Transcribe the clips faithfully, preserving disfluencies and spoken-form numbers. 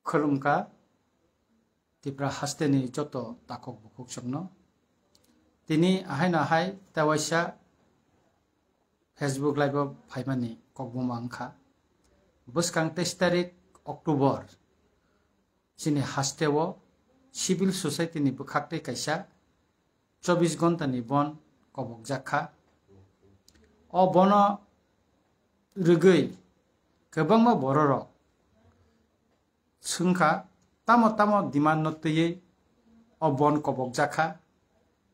Khulumkha Tipra hasteni joto takhuk bukhuk chwngno. Tini ahaino ahai tewaisa Facebook Live-o phaimani kokbuma wngkha. Bwskang teis tarik October chini hasteo civil society ni bwkhaktwi kaisa chobbish ghonta ni bon kobokjak kha. O bono rwgwi kwbangma bororok swngkha, tamo tamo demand no twiwi o bon kobokjak kha.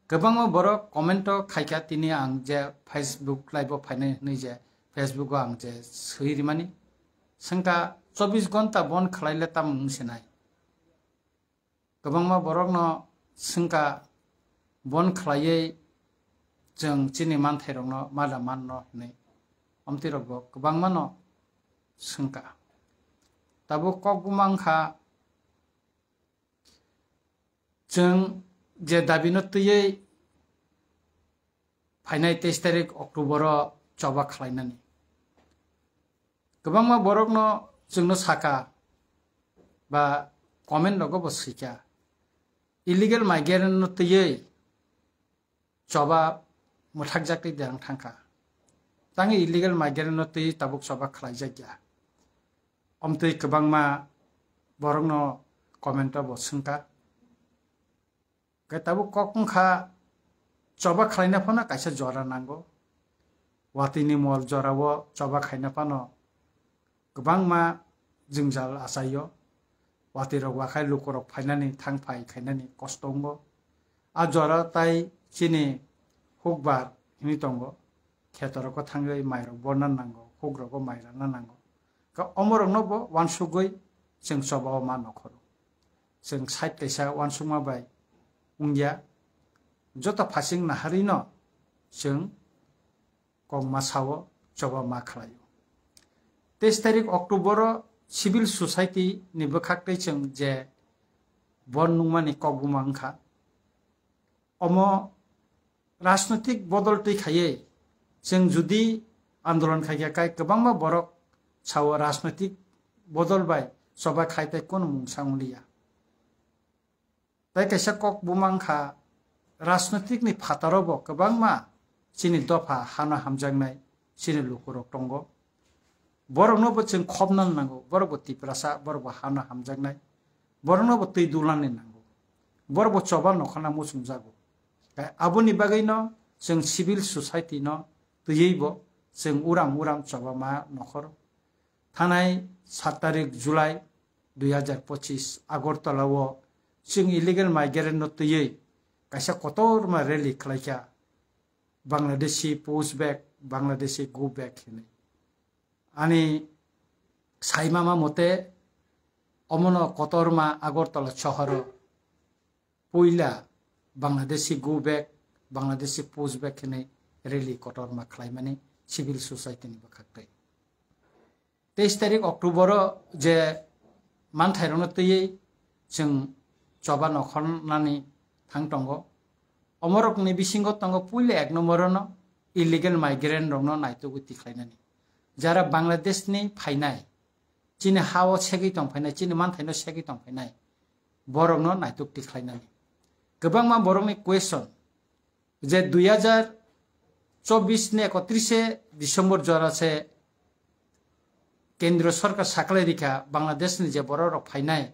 Kwbangma borok comment o khaikha, tini ang je Facebook Live o phainai hwnwi je Facebook o ang je swi rimani. Swngkha, chobbish ghonta bon khwlaile tamo wng sinai? Kwbangma borokno swngkha, bon khwlaiwi chwng chini manthairokno mada manno hwnwi. Omtwirokbo kwbangmano swngkha. Tabuk kokbuma wngkha, chwng je dabino twiwi phainai teis tarik October o choba khlainani. Kwbangma borokno chwngno saka ba comment rogo bo swikha, illegal migrant no twiwi choba mwthakjakwi derang thangkha. Tangwi illegal migrant no twiwi tabuk choba khlaijakya. Omtwi kwbangma borokno comment o bo swngkha. Khe tabuk kok wngkha, choba khlaina phano kaisa jora nango. Watwi ni mol jorao choba khaina phano kwbangma jwngjal achaio. Watwi rok wakhai lukurok phainani thang phai khainani kosto wngo. A jora tai chini hukbar hwnwi tongo. Khetorok o thangwi mairok borna nango, hukrok o mai rana nango. Ka omorokno bo wansugwi chwng choba o ma nokhoro. Chwng side kaisa wansukma bai wngya. Joto phasing naharino chwng kokma sao choba ma khlaio. Teis tarik October o civil society ni bwkhak tei chwng je bon nungmani kokbuma wngkha. Omo rajnoitik bodol twi khaiwi chwng judi andolon khaikha, kai kwbangma borok sao rajnoitik bodol bai choba khai tei kono mungsa wngliya. Tai kaisa kok buma wngkha, rajnoitik ni phataro bo kwbangma chini dopha hano hamjaknai chini lukurok tongo. Borokno bo chwng khopna nango, borok bo Tiprasa, borok bo hano hamjaknai, borokno bo twi dulani nango, borok bo choba nokhorna muchungjago. Aboni bagwino chwng civil society no twiwi bo chwng uram uram choba ma nokhoro. Thanai sat tarik July dui hazar pochis Agartala o chwng illegal migrant no twiwi kaisa kotorma rally khlaikha, Bangladeshi push back, Bangladeshi go back hinwi. Ani saimama mote omono kotorma Agartala sohoro puila Bangladeshi go back, Bangladeshi push back hinwi rally kotorma khlaimani civil society ni bwkhak tei. Teis tarik October o je manthairokno twiwi chwng choba nokhornani thang tongo. Omorokni bisingo tongo puila ek nombor no illegal migrant rokno naitugwi tikhlainani. Jara Bangladesh ni phainai, chini ha o segwi tong phainai, chini manthaino segwi tong phainai, borokno naituk tikhlainani. Kwbangma borokni question, je dui hazar chobbish ni ekotrise December jora se Kendriya Sorkar saklai rikha, Bangladesh ni je borok rok phainai,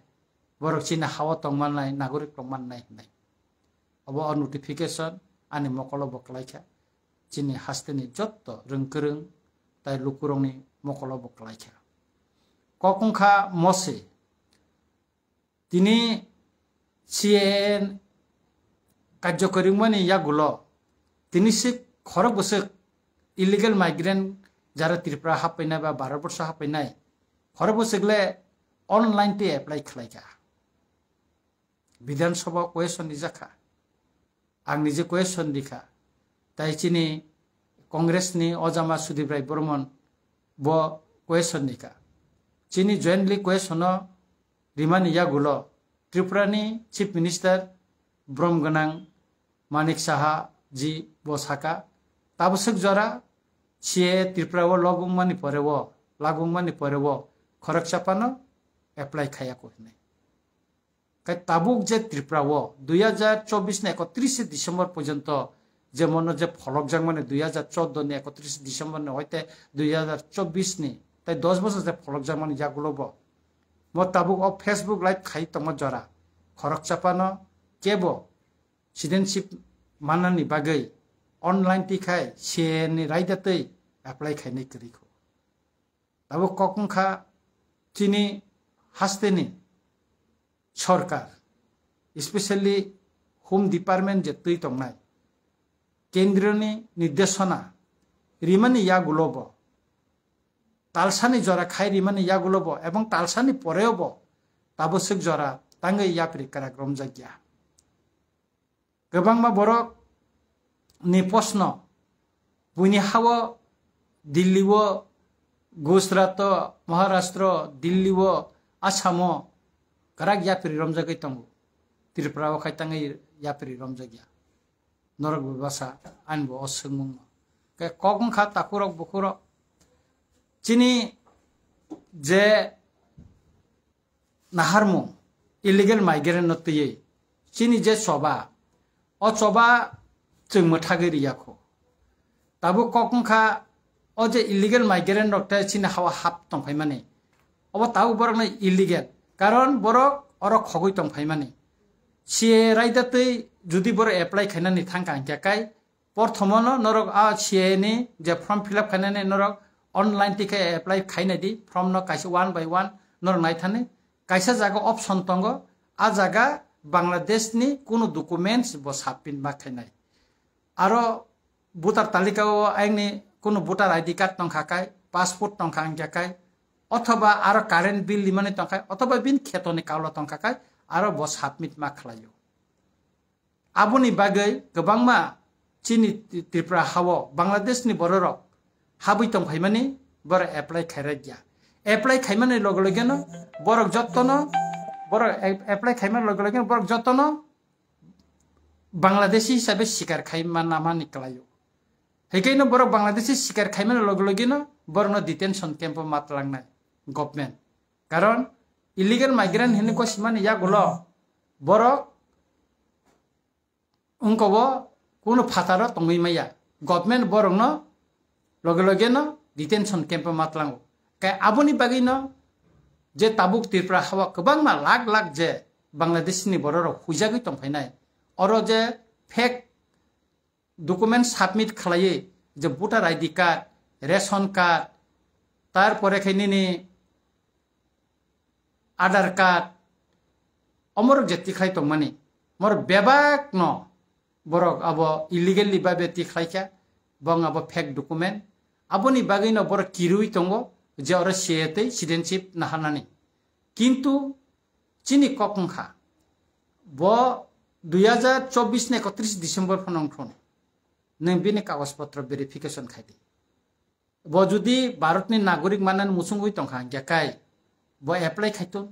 borok chini ha o tong mannai, nagorik tong mannai hinai. Obo o notification ani mokolo bo klaikha, chini hasteni jotto rwngkwrwng tai lukurokni mokolo bo klaikha. Kok wngkha mose, tini C A A karjokori wngmani yagulo tini se khorok bwswk illegal migrant jara Tripura happainai ba Bharat borsho happainai khorok bwswk le online tei apply khlaikha. Bidhan Sabha question rijakha. Ang nije question rikha. Tai chini Congress ni ojama Sudip Rai Bormon bo question rikha. Chini jointly question no rimani yagulo Tripura ni Chief Minister brom gwnang Manik Saha ji bo saka, tabwswk jora C A A Tripura o logwng mani pore o, lagwng mani pore o khoroksa phano apply khaiya ko hinwi. Kai tabuk je Tripura o dui hajar chobbish ni ekotris December porjonto je mono je pholokjak mani dui hajar chordo ni ekotris December ni hoite dui hajar chobbish ni tai dos bosor je pholokjak mani yagulo bo. Mo tabuk o Facebook live khai tongma jora khoroksa phano kebo citizenship manani bagwi online tikhai C A A ni raida twi apply khainai kwrwi kho. Tabuk kok wngkha chini hasteni sorkar, especially Home Department je twi tongnai, kendroni nirdeshona rimani yagulo bo, talsani jora khai rimani yagulo bo, ebong talsani poreo bo tabuk swk jora tangwi yapri kwrak romjakya. Kwbangma borok ni post no buini ha-o Delhi o, Gujarat o, Maharashtra o, Delhi o, Assam o kwrak yapri romjagwi tongo. Tripura o khai tangwi yapri romjakya. Norok bebasa ani bo o swngmung no. Khe kok wngkha takhurok bukhurok. Chini je naharmung illegal migrant no twiwi chini je choba, o choba chwng mwthagwi riyakho. Tabuk kok wngkha o je illegal migrant rok tei chini ha-o hap tongphaimani. Obo tabuk borokno illegal, karon borok oro khogwi tongphaimani. C A A raida twi judi borok apply khainani thangkha hinkhe kai porthomono norok a C A A ni je form fill up khainani norok online tikhai apply khainai di, form no kaisa one by one norok naithani. Kaisa jaga option tongo, a jaga Bangladesh ni kunu documents bo submit ma khainai. Aro voter talika o ayangni kunu voter I D card tongkha kai, passport tongkha hinkhe kai, othoba aro current bill limani tongkha, othoba bini khetoni kaulo tongkha kai, aro bo submit ma khlaio. Aboni bagwi kwbangma chini Tripura ha-o Bangladesh ni bororok habwi tongphaimani borok apply khairokya. Apply khaimani loge loge no borok jottono, borok ap-, apply khaimani loge loge no borok jottono Bangladeshi hisabe sikar khaima namani kwlaio. Hikaino borok Bangladeshi sikar khaimani loge loge no borokno detention camp o matlangnai government. Karon illegal migrant hinwi kosimani yagulo borok wngkobo kunu phataro tongwi maya. Government borokno loge loge no detention camp o matlango. Kai aboni bagwi no je tabuk Tripura ha-o kwbangma lakh lakh je Bangladesh ni bororok huijagwi tongphainai. Oro je fake document submit khlaiwi je voter I D card, ration card, tarpore khe nini Aadhaar card, omorok je tikhlai tongmani, mor bebak no borok abo illegally babe tikhlai kha, bong abo fake document. Aboni bagwi no borok kirui tongo je oro C A A tei citizenship naharnani. Kintu chini kok wngkha, bo dui hajar chobbish ni ekotris December phano wngthun, nwng bini kagoj potro verification khai di. Bo judi Bharatni nagorik manani muchungwi tongkha, hinkhe kai bo apply khaitun.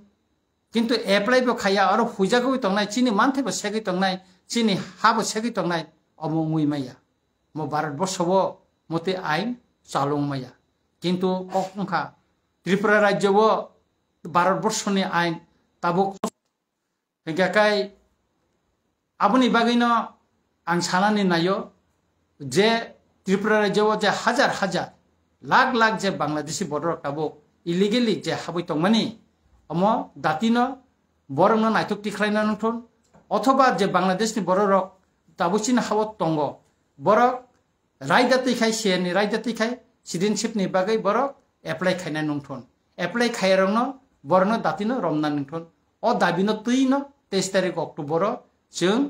Kintu apply bo khaiya, oro huijagwi tongnai, chini manthai bo segwi tongnai, chini ha bo segwi tongnai, omo wngwi maya. Mo Bharat borsho o motwi ain chalung maya. Kintu kok wngkha, Tripura rajyo o Bharat borshoni ain tabuk. Hinkhe kai aboni bagwino ang sanani naio je Tripura rajyo o je hajar hajar, lakh lakh je Bangladeshi bororok tabuk illegally je habwi tongmani, omo datino borokno naitok tikhlaina nungthun, othoba je Bangladeshni bororok tabuk chini ha-o tongo, borok raida twi khai, C A A ni raida twi khai, citizenship ni bagwi borok apply khaina nungthun. Apply khaiyarokno borokno datino romna nungthun. O dabino twino teis tarik October o chwng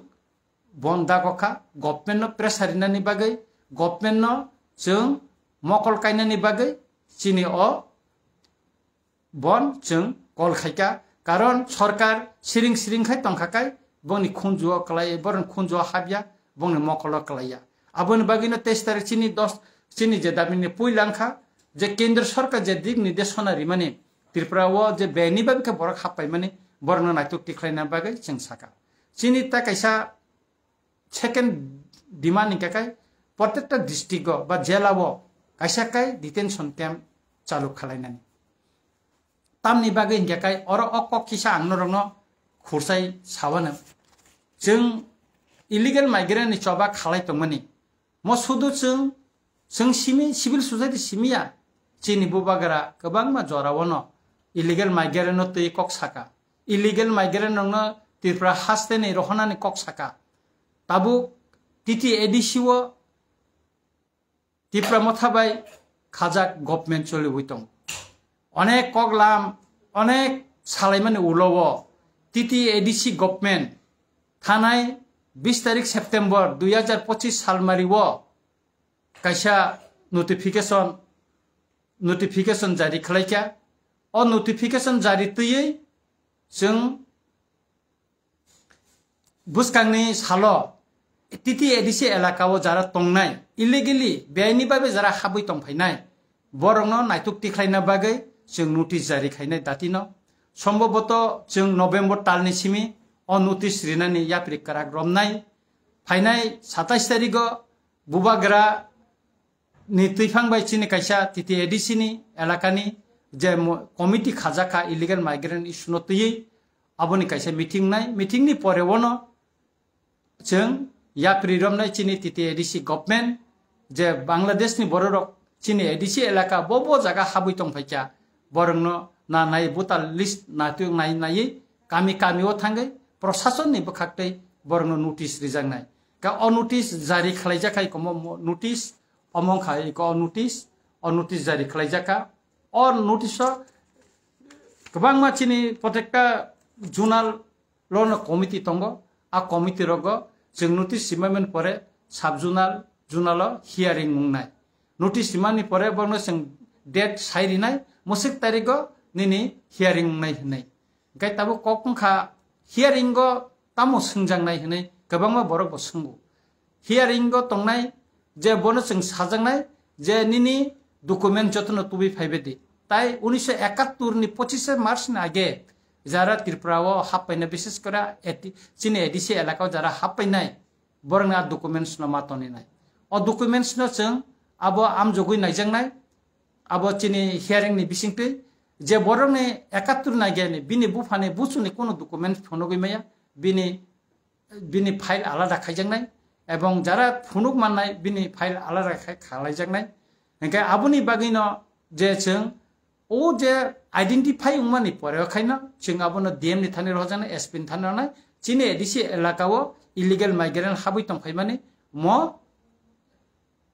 bon dago kha, government no pressure rinani bagwi, government no chwng mokol kainani bagwi chini o bon chwng call khaikha, karon sorkar siring siring khai tongkha kai, bongni khunju o kwlai, borokni khunju o habya, bongni mokol o kwlaiya. Aboni bagwino teis tarik chini dos, chini je dabini puila wngkha, je kendro sorkar je dik nirdeshona rimani, Tripura o je beni bagwi khe borok happaimani, borokno naitok tikhlaina bagwi chwng sakha. Chini ta kaisa second demand hingkha khe, protekta district o ba jela o kaisa kai detention camp chalu khalainani. Tamni bagwi hinkhe kai oro o kok kisa ang norokno khursai sawano. Chwng illegal migrant ni choba khalai tongmani. Mo sudu chwng, chwng simi, civil society simi ya. Chini bubagra kwbangma jorao no illegal migrant no twi kok saka. Illegal migrant rokno Tripura haste ni rohonani kok saka. Tabuk T T A D C o Tipra Motha bai khajak government choliwi tong. Onek koklam, onek salaimani ulo o T T A D C government thanai bis tarik September dui hajar pochis salmari o kaisa notification, notification jari khlaikha. O notification jari twiwi chwng bwskangni salo T T A D C elaka o jara tongnai, illegally, beaini babe jara habwi tongphainai, borokno naituk tikhlaina bagwi chwng notice jari khainai datino. Somboboto chwng November talni simi o notice rinani yapri kwrak romnai. Phainai satais tarigo bubagra ni twiphang bai chini kaisa T T A D C ni elakani je mo-, committee khajakha illegal migrant issue no twiwi, aboni kaisa meeting nai. Meeting ni pore wono chwng yapri romnai chini T T A D C government je Bangladesh ni bororok chini A D C elaka bo bo jaga habwi tongphaikha, borokno na nai voter list na twi nai naiwi kami kami o thangwi prosason ni bwkhaktwi borokno notice rijaknai. Ka o notice jari khlaijak hai komo mo-, notice omo wngkha iko o notice, o notice jari khlaijak kha. O notice o kwbangma chini protekta zonal lono committee tongo. A committee rogo chwng notice simani pore sub zonal, zonal o hearing wngnai. Notice simani pore borno chwng date sai rinai, mwswk tarigo nini hearing wngnai hinwi. Hwnkhe tabuk kok wngkha hearing o tamo swngjaknai hinwi kwbangma borok bo swngo. Hearing o tongnai je bono chwng sajaknai je nini document jotono tubui phaibai di. Tai unisho ekattor ni pochishe March ni age jara Tripura o happaina, bishes kore A T, chini A D C elaka o jara happainai, borokni a documents no ma toninai. O documents no chwng abo amjogwi naijaknai, abo chini hearing ni bisingtwi je borokni ekattor ni age ni bini buphani buchuni kono document phunugwi maya, bini bini file alada khaijaknai, ebong jara phunuk mannai bini file alada khai khalaijaknai. Hingke aboni bagwino je chwng o je identify wngmani pore o khaino chwng abono D M ni thani rohorjaknai, S P ni thani rohornai, chini A D C elaka o illegal migrant habwi tongphaimani mo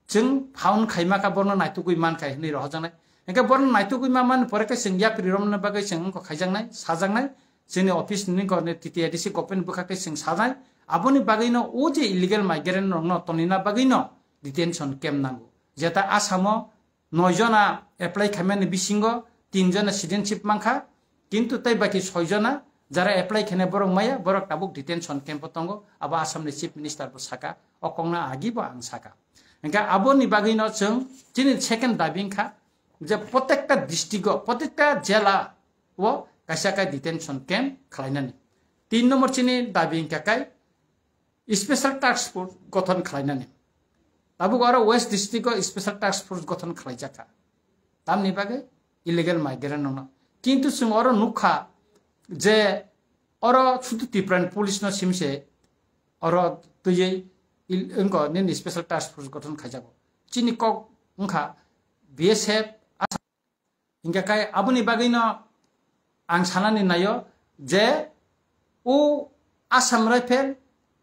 chwng found khaima kha, borno naitugwi mankha hinwi rohorjaknai. Hingke borno naitugwi ma mani pore khe chwng yapri romna bagwi chwng wngkha khaijaknai, sajaknai, chini office ni wngkha T T A D C government bwkhak tei chwng sajai. Aboni bagwino o je illegal migrant rokno tonina bagwino detention camp nango. Jeta Assam o noi jona apply khaimani bisingo tin jona citizenship mankha, kintu tei baki soi jona jara apply khainai borok maya, borok tabuk detention camp o tongo. Abo Assam ni Chief Minister bo saka, o kokno agi bo ang saka. Hingke aboni bagwino chwng chini second dabi wngkha je protekta district o, protekta jela o kaisa kai detention camp khlainani. Tin number chini dabi wngkha kai special task force gothon khlainani. Tabuk oro West district o special task force gothon khlaijakha. Tamni bagwi illegal migrant rokno. Kintu chwng oro nukha je oro sudu Tripura ni police no simse oro twiwi il-, wngkha nini special task force gothon khaijago. Chini kok wngkha B S F, Assam. Hingke kai aboni bagwino ang sanani naio je o Assam Rifle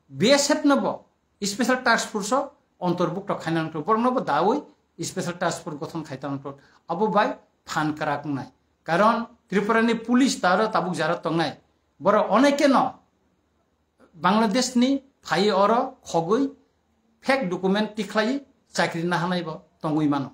B S F no bo special task force o ontorbukto khaina nangtho, borok no bo dawi special task force gothon khai tongtho. Abo bai phan kwrak wngnai, karon Tripura ni police taro tabuk jara tongnai, borok onekeno Bangladesh ni phai oro khogwi fake document tikhlai chakri nahanai bo tongwi mano.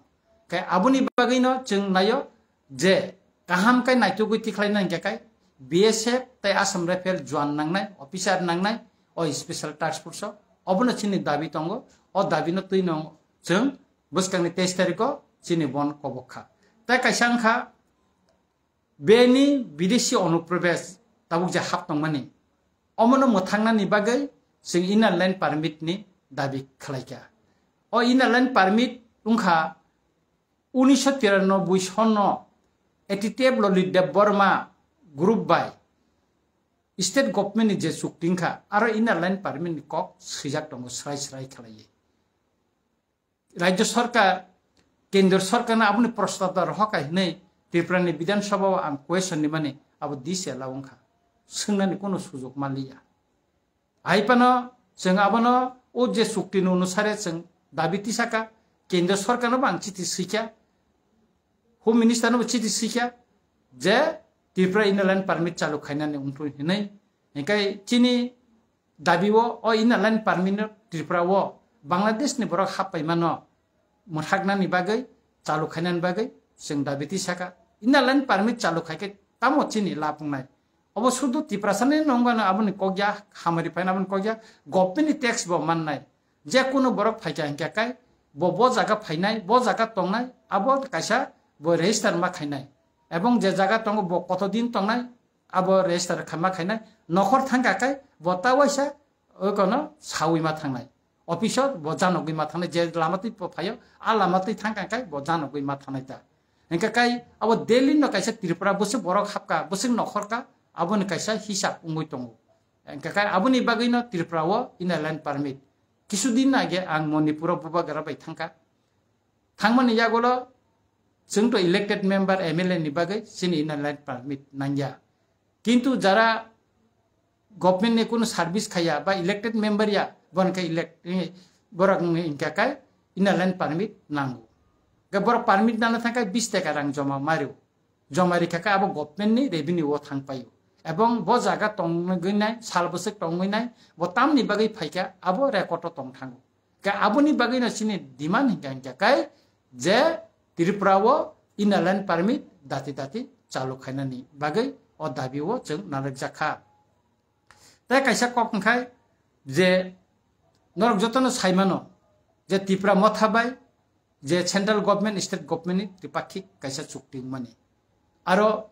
Khe aboni bagwino chwng naio je kaham khe naitugwi tikhlai nang khe kai B S F tei Assam Rifle juan nangnai, officer nangnai o special task force o. Obono chini dabi tongo, o dabi no twi no chwng bwskangni teis tarikh o chini bon kobok kha. Tei kaisa wngkha bini bidesi onuprobes tabuk je hap tongmani, omono mwthangnani bagwi chwng Inner Line Permit ni dabi khlaikha. O Inner Line Permit wngkha unisho tiranoboi sonno A T T F Lolitdeb Borma group bai state government ni je chukti wngkha, aro inner line permit ni kok swijak tongo srai srai khlaiwi. Rajya sarkar, kendra sarkar no aboni prostab da rohor kha hinwi Tripura ni Bidhan Sabha o ang question ni mani abo dise la wngkha. Swngnani kono sujok manliya. Hai phano chwng abono o je chukti ni onusare chwng dabi tisaka, kendra sarkar no bo ang chithi swikha, Home Minister no bo chithi swikha je Tripura inner line permit chalu khainani wngthu hinwi. Hinkhe chini dabi o, o inner line permit no Tripura o Bangladesh ni borok happaimano mwthaknani bagwi, chalu khainani bagwi chwng dabi tisaka. Inner line permit chalu khaikhe tamo chini lab wngnai? Obo sudu Tiprasa ni nongano aboni kokya, hamari phaina aboni kokya, government ni tax bo mannai. Je kunu borok phaikha hinkhe kai bo, bo jaga phainai, bo jaga tongnai, abo kaisa bo register ma khainai. Ebong je jaga tongo bo koto din tongnai, abo register kha ma khainai. Nokhor thangkha kai bo ta waisa okono sawi ma thangnai. Office o bo janogwi ma thangnai, je lama twi phaio, a lama twi thangkha kai bo janogwi ma thangnai ta. Hinkhe kai abo Delhi no kaisa Tripura bwswk borok hapkha, bwswk nokhor ka, aboni kaisa hisab wngwi tongo. Hinkhe kai aboni bagwino Tripura o inner line permit. Kisu din age ang Manipur o bubagra bai thangkha. Thangmani yagulo chwng to elected member M L A ni bagwi chini inner line permit nangya. Kintu jara government ni kunu service khaya ba elected member ya, bon khe elect, eh, borok wngwi hinkha kai inner line permit nango. Khe borok permit nana thangkha bis taka rang joma mario. Joma rikha khe abo government ni revenue o thang paio. Ebong bo jaga tongwi nai, sal bwswk tongwi nai, bo tamni bagwi phaikha abo record o tong thango. Khe aboni bagwino chini demand hinkha hinkha kai je Tripura o inner line permit dati dati chalu khainani bagwi o dabi o chwng narwkjakha. Tei kaisa kok wngkhai je norok jotono saimano je Tipra Motha bai je central government, state government ni tripakhik kaisa chukti wngmani. Aro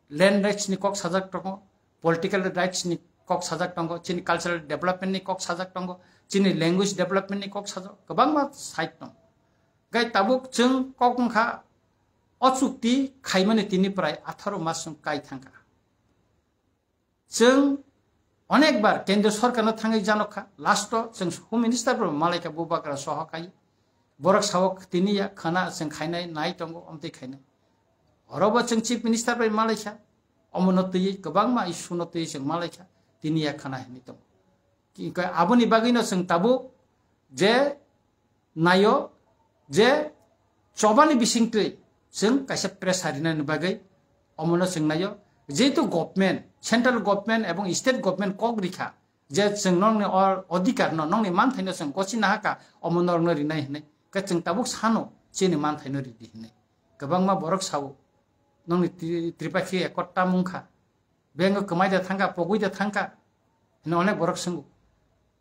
land rights ni kok sajak tongo, political rights ni kok sajak tongo, chini cultural development ni kok sajak tongo, chini language development ni kok sajak, kwbangma side tongo. Gai tabuk chwng kok wngkha o chukti khaimani tini prai atharo mas wng kai thangkha. Chwng onekbar kendra sarkarno thangwi janokha, last o chwng Home Minister bo malaikha bubagra soho kai. Borok sao tini ya khana chwng khainai nai tongo, omtwi khainai. Orobo chwng Chief Minister bai malaikha, omono twiwi kwbangma issue no twiwi chwng malaikha, tini ya khana hinwi tongo. Ki-, ka-, aboni bagwino chwng tabuk je naio je chobani bisingtwi chwng kaisa pressure rinani bagwi omono chwng naio. Jehetu government, central government ebong state government kok rikha je chwng nokni or-, odhikar no, nokni manthaino chwng gosi nahaka, omo norokno rinai hinwi. Khe chwng tabuk sano chini manthaino ridi hinwi. Kwbangma borok sao, nokni Tri-, Tripakhi Accord tamung kha. Bengo kwmai da thangkha, pogwi da thangkha. Hino onek borok swngo.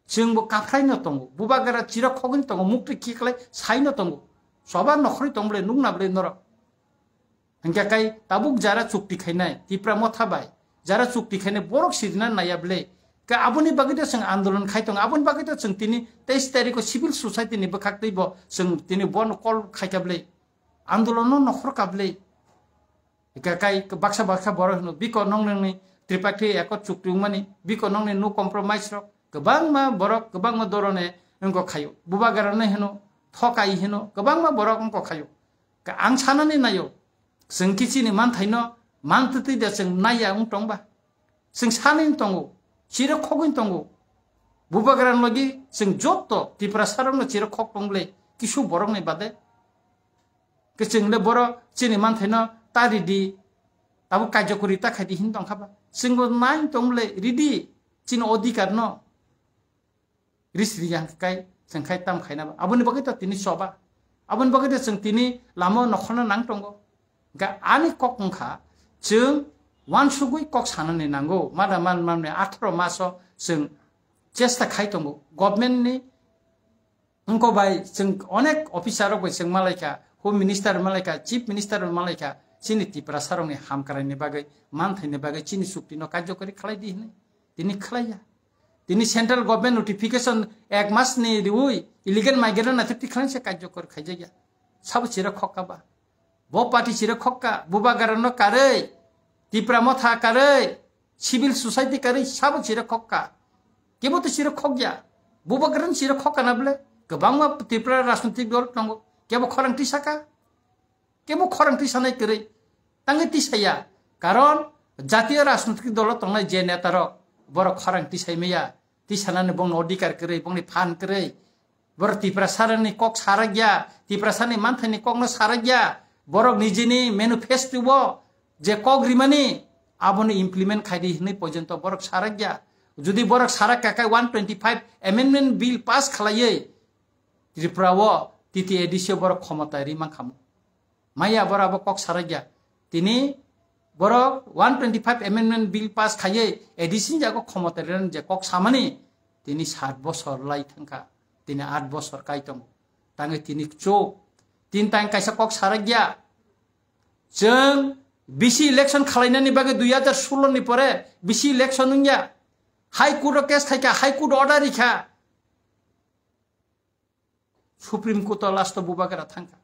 Chwngbo kaphraino tongo. Bubagra chirok khogwino tongo, muktwi khiklai saino tongo. Soba nokhorwi tong bwle, nukna bwle norok. Hinkhe kai tabuk jara chukti khainai, Tipra Motha bai, jara chukti khainai borok sirina naiya bwle. Ka aboni bagwi to chwng andolon khai tongo, aboni bagwi to chwng tini teis tarikho civil society ni bwkhak twibo chwng tini bono call khaikha bwle. Andolono nokhor ka bwle. Ika kai baksa baksa borok hino, biko nong nongni Tripakhi Accord chukti wngmani, biko nongni no compromise rok, kwbangma borok, kwbangma dorone wngko khayo. Bubagrano hino, thokai hino, kwbangma borok wngko khayo. Ka ang sanani nayo, chwng kichini manthaino mantwtwi da chwng naiya wng tongba. Chwng sanwi tongo, chirok khogwi tongo. Bubagrani logi chwng jotto Tiprasarokno chirok khok tong bwle, kisu borokni bade. Khe chwng le boro chini manthaino ta ridi, tabuk kaijakuri ta khaidi hin tong kha ba. Chwngbo nai tong le ridi chini odhikar no. Ris ri yang kai chwng khai tam khaina ba. Aboni bagwi to tini choba. Aboni bagwi to chwng tini lama nokhorno nang tongo. Ga ani kok wngkha chwng wansugwi kok sanani nango. Mada man manni atharo maso chwng chesta khai tongo. Government ni Wngkha bai chwng onek officer rok bai chwng malaikha, Home Minister malaikha, Chief Minister malaikha, chini Tiprasa rokni hamkraini bagwi, manthaini bagwi chini chukti no karjokori khlai di hinwi. Tini khlaiya. Tini central government notification ek mas ni riwi illegal migrant naithok tikhlai se karjokori khaijakya. Sabo chira khokka ba. Bo party chiro khokka, Bubagrano karwi, Tipra Motha karwi, civil society karwi sabo chiro khokka. Kebo to chiro khokya. Bubagrano chiro khokka na bole. Kwbangma Tripura rajnitik dol tongo. Kebo khorang tisaka. Kebo khorang tisanai kwrwi. Tangwi tisaya. Karon jatiyo rajnitik dolo tongnai je netarok, borok khorang tisai maya. Tisanani bongni odhikar kwrwi, bongni phan kwrwi. Borok Tiprasarani kok sarakya, Tiprasani manthaini kokno sarakya. Borok nijini manifesto-o je kok rimani, abono implement khaidi hinwi porjonto borok sarakya. Jodi borok sarak kakai one twenty five amendment bill pass khlaiwi Tripura-o T T A D C-o borok khomota ri mankhamu. Maya borok abo kok sarakya. Tini borok one twenty five amendment bill pass khaiwi A D C ni jago khomota rinani je kok samani, tini sat bosor lai thangkha, tini at bosor kai tongo. Tangwi tini chuk, tin tang kaisa kok sarakya. Chwng bisi election khalainani bagwi dui hajar solo ni pore bisi election wngya. High Court o case khaikha, High Court order rikha. Supreme Court o last o Bubagra thangkha.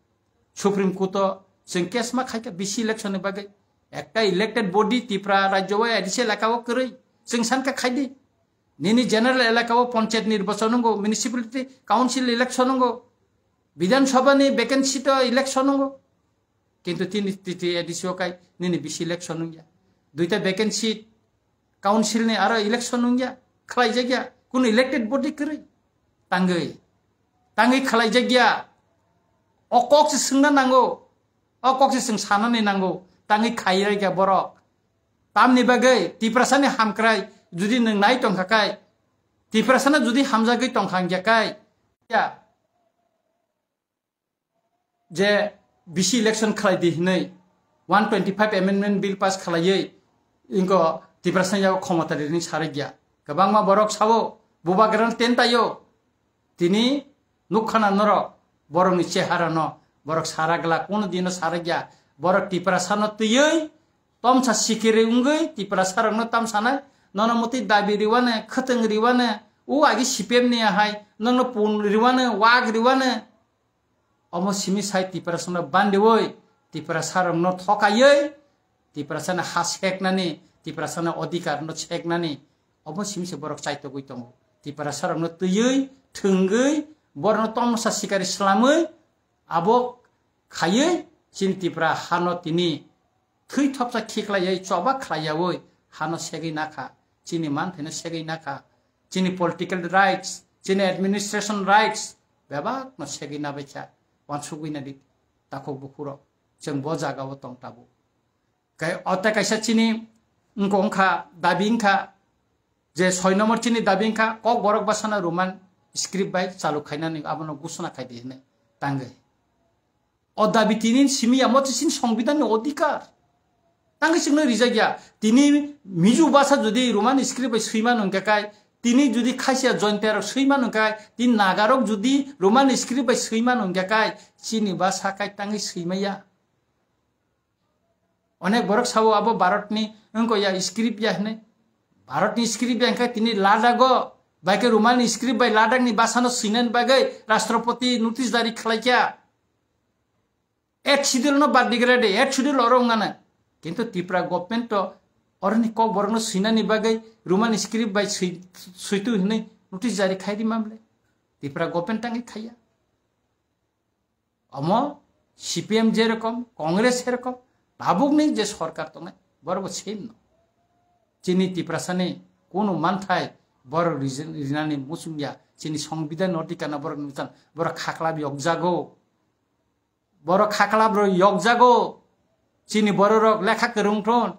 Supreme Court o chwng case ma khaikha bisi election ni bagwi. Ekta elected body Tripura rajyo o A D C elaka o kwrwi. Chwng sankha khaidi. Nini general elaka o panchayat nirbachon wngo, municipality council election wngo, Bidhan Sabha ni vacancy to election wngo. Kintu tini T T A D C o kai nini bisi election wngya. Duita vacancy council ni aro election wngya, khlaijakya, kunu elected body kwrwi. Tangwi, tangwi khlaijakya. O kok se swngna nango, o kok se swng sanani nango, tangwi khairikya borok. Tamni bagwi Tiprasani hamkrai judi nwng nai tongkha kai, Tiprasana judi hamjagwi tongkha wngya kai, ya, je bisi election khlai di hinwi one twenty five amendment bill pass khlaiwi inko Tiprasani yago khomota rini sarikya. Kwbangma borok sao, Bubagrano ten taio. Tini nukha na norok, borokni chehara no, borok sara glak, kuno dino sarakya, borok Tiprasano twiwi, tomsa sikiri wngwi, Tiprasarokno tamsanai, nono mutwi dabi riwane, khwtwng riwane, u agi C P M ni ahai, nono pun riwane, wak riwane. Omo simi sai Tiprasano bandiwi, Tiprasarokno thokaiwi, Tiprasani ha seknani, Tiprasani odhikar no seknani, omo simi se borok chaitogwi tongo. Tiprasarokno twiwi, thwngwi, borokno tomsa sikari slamwi, abo khaiwi chini Tipra hano tini thwi thopsa khiklaiwi choba khlaiyawi hano segwi nakha, chini manthaino segwi nakha, chini political rights, chini administration rights bebakno segwi nabaikha, wansugwi nadi takhuk bukhurok chwng bo jagao tong tabuk. Kai, o tei kaisa chini wngkha, wngkha, dabi wngkha, je soi number chini dabi wngkha, Kokborok bwsano Roman script bai chalu khainani abono ghosona khai di hinwi tangwi. O dabi tini simi ya, mo chini songbidanni odhikar. Tangwi chwngno rijak ya. Tini Mizo bwsa jodi Roman script bai swiman wngkha kai, tini jodi Khasiya Jaintiarok swiman wngkha kai, tini Nagarok jodi Roman script bai swiman wngkha kai, chini bwsa kai tangwi swimaya. Onek borok sabo abo Bharatni wngkha ya script ya hinwi. Bharatni script ya wngkha tini Ladakh o, bai khe Roman script bai Ladakh ni bwsano swinani bagwi Rashtrapati notice jari khlaikha. Eighth schedule no bad digra de, eighth schedule oro wngana. Kintu Tripura government to oroni Kokborok no swinani bagwi Roman script bai swi-, switu hinwi notice jari khai di mamle. Tripura government tangwi khaiya. Omo C P M jerokom, Congress serokom, tabukni je sorkar tongnai, borok bo same no. Chini Tiprasani kunu manthai borok rijin-, rinani muchungya, chini songbidan no tikana borok nukjan, borok khaklap yokjago. Borok khaklap rok yokjago, chini borok rok lekha kwrwng thon.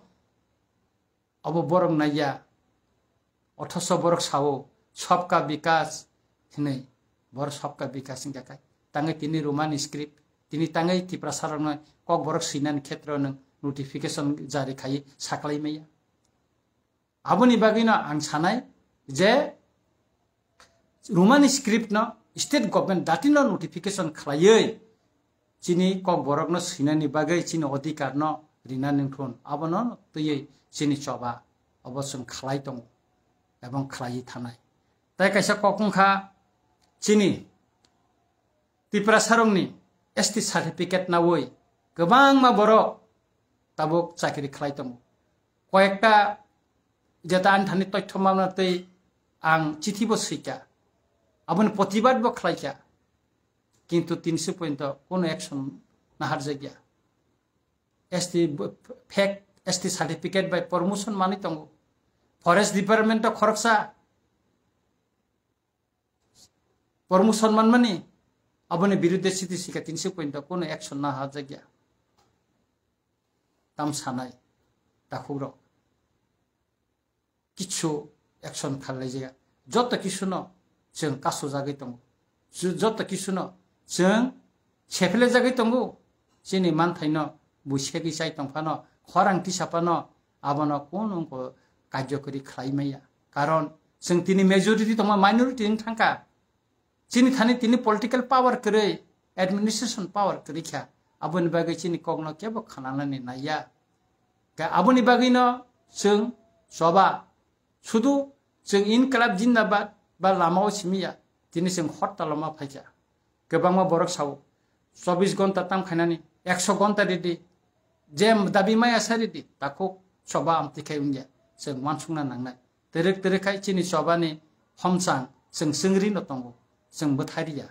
Obo borok naiya, othoso borok sao, "Sabka Vikas" hinwi, borok "Sabka Vikas" wngkha khe. Tangwi tini Roman script, tini tangwi Tiprasa rokno Kokborok swinani khetro nwng notification jari khai saklai maya. Aboni bagwino ang sanai je Roman script no state government datino notification khlaiwi chini Kokborokno swinani bagwi chini odhikar no rina nungthun, abono twiwi chini choba obo chwng khlai tongo ebong khlaiwi thanai. Tai kaisa kok wngkha chini Tiprasarokni S T certificate nawi Kwbangma borok tabuk chakri khlai tongo. Koyekta jeta ani thani toithoma tei ang chithi bo swikha, aboni protibad bo khlaikha, kintu tinsi pointo kono action naharjakya. S T b-, fake S T certificate bai promotion manwi tongo. Forest Department o khoroksa promotion manmani, aboni birudde siti sika tinsi pointo kono action naharjakya. Tam sanai takhukrok kichu action kharlaijaya. Joto kisuno chwng kasujagwi tongo. Ju-, joto kisuno chwng sephelejagwi tongo. Chini manthaino bui segwi chai tongphano, khorang tisaphano, abono kunu wngkho karjokori khlai maya. Karon chwng tini majority tongma minority wng thangkha. Chini thani tini political power kwrwi, administration power kwrwi kha. Aboni bagwi chini kokno kebo khananani naiya. Khe aboni bagwino chwng choba, sudu chwng Inqilab Jindabad ba lamao simiya, tini chwng hortalo ma phaikha. Kwbangma borok sao, chobbish gonta tam khainani, ekso gonta ridi, je dabi maya sa ridi, takhuk choba amtwi khai wngya, chwng uansukna nangnai. Twrwk twrwk khai chini chobani homchang chwng chwngri no tongo, chwng bwthai riya.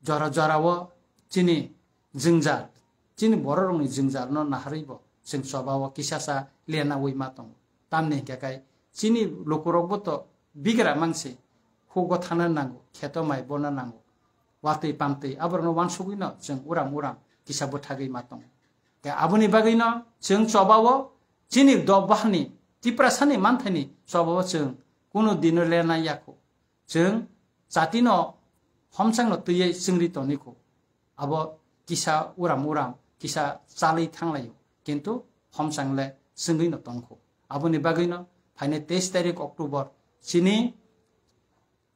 Jora jorao chini jwngjal, chini bororokni jwngjalno naharwibo chwng chobao kisasa lenawi ma tongo. Tamni hinkhe kai chini lukurokbo to bigra mangse, hugo thana nango, kheto mai bona nango, watwi pamtwi aborokno uansugwino chwng uram uram kisa bwthagwi ma tongo. Khe aboni bagwino chwng chobao chini dophani Tiprasani manthaini chobao chwng kunu dino lena yakho. Chwng chatino homchangno twiwi chwngri tongnikho. Abo kisa uram uram, kisa chalwi thanglaio, kintu homchangle chwngwino tongkho. Aboni bagwino phainai teis tarik October chini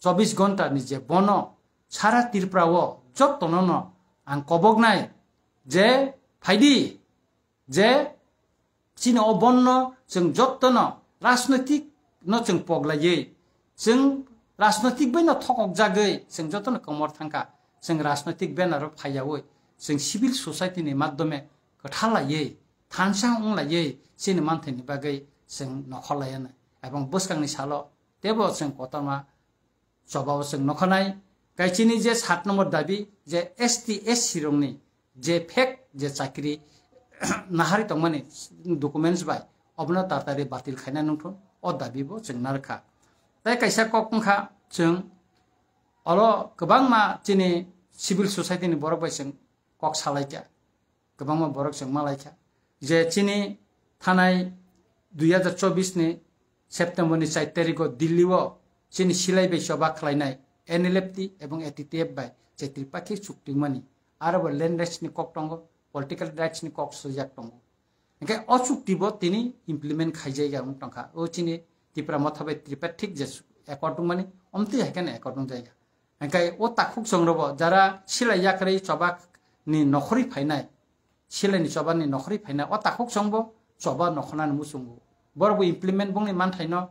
chobbish gonta ni je bono sara Tripura o jottono no ang koboknai je phaidi, je chini o bonno chwng jottono rajnoitik no chwng poglaiwi, chwng rajnoitik bai no thokok jagwi chwng jottono komor thangkha. Chwng rajnoitik banner o phaiyawi, chwng civil society ni madhyome kwtha laiwi, thansa wng laiwi chini manthaini bagwi chwng nokhor laiya nai. Ebong bwskangni salo tebo chwng kotorma chobao chwng nokhanai. Kaichini je sat nombor dabi je S T S C rokni je fake je chakri nahari tongmani documents bai, obono tatari batil khaina nungthun, o dabi bo chwng narwkha. Tai kaisa kok wngkha, chwng oro kwbangma chini civil society ni borok bai chwng kok salaikha, kwbangma borok chwng malaikha je chini thanai dui hazar chobbish ni September ni char tarikh o Delhi o chini silai bai choba khlainai N L F T ebong A T T F bai je Tripakhi chukti mani, aro bo land rights ni kok tongo, political rights ni kok swijak tongo. Hingke o chukti bo tini implement khaijai ya wng tongkha. O chini Tipra Motha bai Tripartite je accord wngmani, omtwi hai kheno accord wngjai ya. Hingke o takhuk chwng robo jara silai yakrwi choba ni nokhorwi phainai, silai ni choba ni nokhorwi phainai, o takhuk chwng bo choba nokhornani muchungo. Borok bo implement bongni manthaino